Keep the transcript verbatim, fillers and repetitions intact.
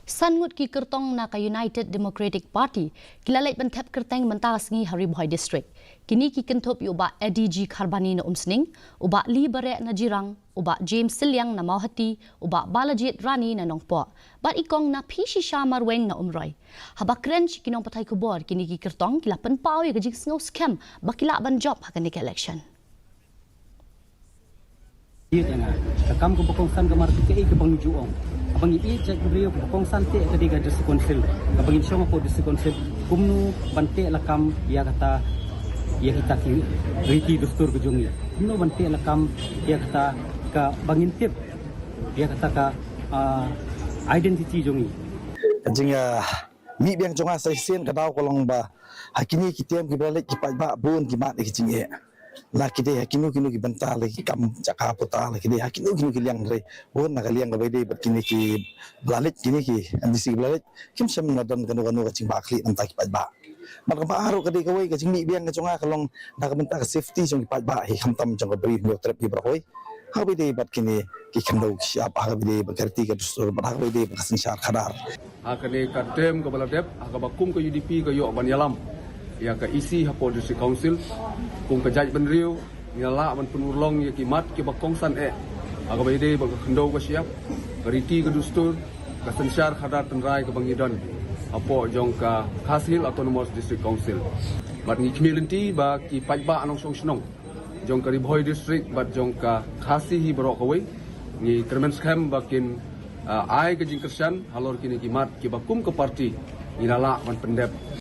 San ngut ki kyrtong na ka United Democratic Party ki la leit ban thep kyrteng mynta ka sngi ha Ri Bhoi District. Kine ki kynthup ïa u Bah Eddie G Kharbani na Umsning, u Bah Lee Bareh na Jirang, u Bah James Sylliang na Mawhati, u Bah Balajied Rani na Nongpoh bad i Kong Naphishisha Marwein na Umroi. Haba kren sha ki nongpathai khubor, kine ki kyrtong ki la pynpaw ïa ka jingsngew skhem ba ki lah ban jop ha kane ka election. Ïa ka nga, ka kam kaba kongsan ka mar ka ei kaba ngi ju ong. Kaba ngi ïeit jaitbynriew kaba kongsan te ka dei ka District Council. Kaba ngi shong hapoh District Council kumno ban teh lakam ïa kata, ïa kita ki riti dustur ka jong ngi. Kumno ban teh lakam ïa kata kaba ngin tip ïa kata ka, ah, identity jong ngi. Ka jing, ah, mih biang jong nga sa shisien ka daw ka long ba ha kine ki term kiba la leit ki paidbah bun ki mad ïa ki jingeh. La ki dei ha kino kino ki bynta, la ki kam jaka puta, la ki dei ha kino kino ki liang re. Bun na ka liang kaba ïadei bad kine kiba la leit, kine ki MDC kiba la leit, kim shym la don kano kano ka jingbakla na ka bynta ki paidbah. Bad kaba ar ruh ka dei kawei ka jingmih biang ka jong nga ka long na ka bynta ka safety jong ki paidbah hi, khamtam jong ka Bri Hynñiewtrep hi baroh kawei. Ha kaba ïadei bad kine ki khyndew ki shyiap, ha kaba ïadei bad ka riti ka dustur, bad ha kaba ïadei bad ka synshar khadar. Ha kane ka term kaba la dep, ha kaba kum ka UDP ka ïoh ban ïalam ïa ka EC hapoh District Council, kum ka jaitbynriew ngi la lah ban pynurlong ïa ki mat kiba kongsan eh, ha kaba ïadei bad ka khyndew ka shyiap, ka riti ka dustur, ka synshar khadar tynrai kaba ngi don hapoh jong ka Khasi Hills Autonomous District Council. Bad ngi khmih lynti ba ki paidbah nongshong shnong jong ka Ri Bhoi District bad jong ka Khasi hi baroh kawei, ngi kyrmen skhem ba kin, ah, ai ka jingkyrshan halor kine ki mat kiba kum ka party ngi la lah ban pyndep